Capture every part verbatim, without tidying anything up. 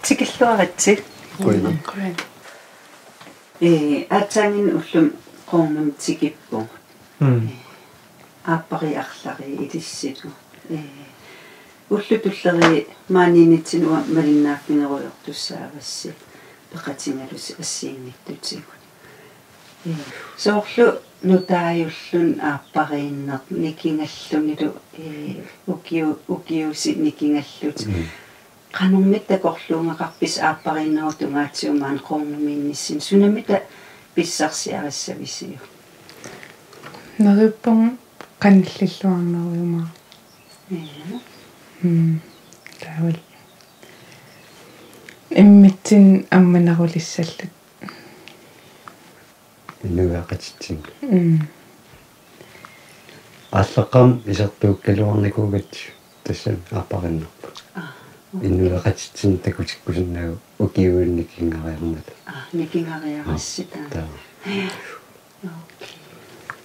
Tikilluaritsi. Qujanaq. Ee, aatsaannguaq ullumi Qoornumut tikippugut. Mm. Aappariit arlallit ilissilu. Ee, ullut tulleriit maaniinnitsinnut malinnaaffigerujoortussaavassi peqatigalusi assigiinngitsutigut. Ee, soorlu nutaajulluni aappariinneq nikingallunilu, ee, ukiu-, ukiusi nikingallutik. Mm. Qanormita takorluugaqarpisi aappariinnerup tungaatigut maani Qoornumiinnissinni, sunamita pissarsiarissavisiuk? Neriuppunga qanillilluarnerujumaarpoq. Ja. Mm. Taavalu immitsinnut ammanerulissalluta. Inuiaqatitsinnut. Mm. Aallaqqaammut isertuukkaluarnikuugatsigu tassani aappariinnerput. Aa, okay. Inuiaqatitsinnut takutikkusunnaapput ukiuinni nikinngariarnata. Aa, nikinngariarassita. Aa, taava. Ja. Okay.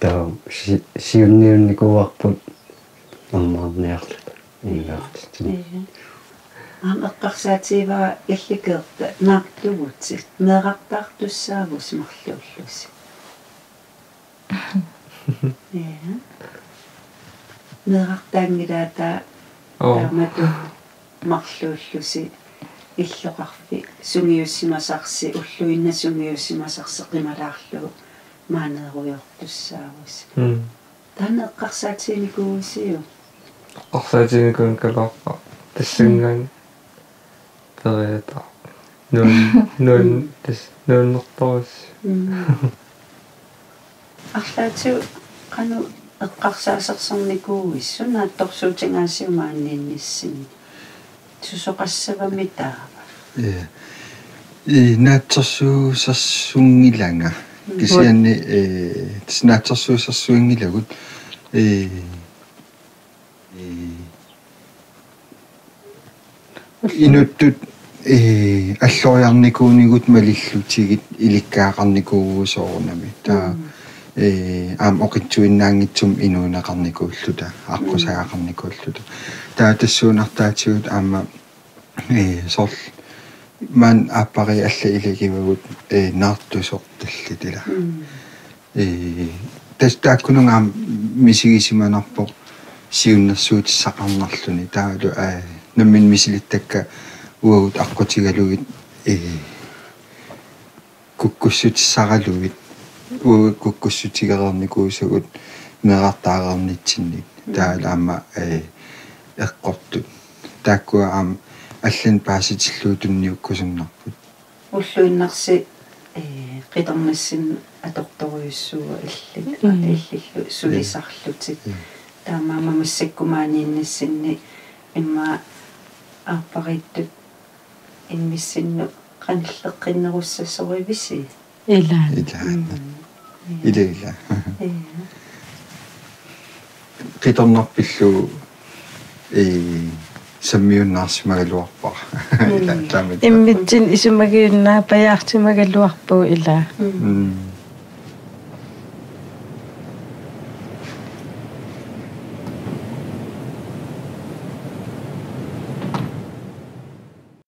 Taava si-, siunniunnikuuarput ammaarniarluta. Inuiaqatitsinnut. Ja. Aamma eqqarsaatigivara Illit Gerda naartugutit, meerartaartussaavusi marluullusi. Ja. Meerartaanngilaat. Oo. Taamatut marluullusi illoqarfik sungiussimasarsi, ulluinnarni sungiussimasarsi qimalaarlugu maaneerujoortussaavusi. Mm. Taanna eqqarsaatiginikuuisiuk? Eqqarsaatiginikuunngikkaluarpara. Tassanngaanniit periataarpoq. Nuan-, nuan-, tassa nuannertorujussuuvoq. Mm. Arlaatigut qanoq eqqarsaasersornikuuisi, suut naatsorsuutigaasiuk maaniinnissinni? Susoqassavami taava? Ja. Ee, naatsorsuusersuunngilanga. Mm. Kisianni, ee, tassa naatsorsuusersuunngilagut, ee, ee, inuttut, ee, alloriarnikuunikkut malillutigit ilikkagaqarnikuuvugut soorunami. Taava, mm, ee, aamma oqitsuinnaanngitsumik inuuneqarnikuulluta, aqqusagaqarnikuulluta. Taava tassuuna arlaatigut aamma, ee, soorlu maani aappariit allat ilagivagut, ee, naartusoq tallit ilaa. Mm. Ee, tassa taakkununnga aamma misigisimanarpoq siunnersuutissaqarnarluni. Taavalu, ee, nammineq misilittakka uagut aqqutigalugit, ee, kukkussutissaralugit, uagut kukkussutigereernikuusugut meerartaareernitsinnik. Mm. Taavalu aamma, ee, eqqortut. Taakkua aamma allanik paasitillugu tunniukkusunnarput. Ulluinnarsi, ee, qitornassinnut atortorujussuuvoq illit, mm, illillu sulisarlutit. Mm. Taamaammat massakkut maaniinnissinni immaqa aappariittut imminnut qanilleqqinnerussasorivisi? Ilaa. Ilaa. Mm. Ilaa, ilaa. Ja. Qitornarpillu, ee, sammiunnaarsimagaluarpara. Mm. Ilaa, taamaat. Imminnut isumagiunnaapajaarsimagaluarpugut ilaa. Mm. Mm.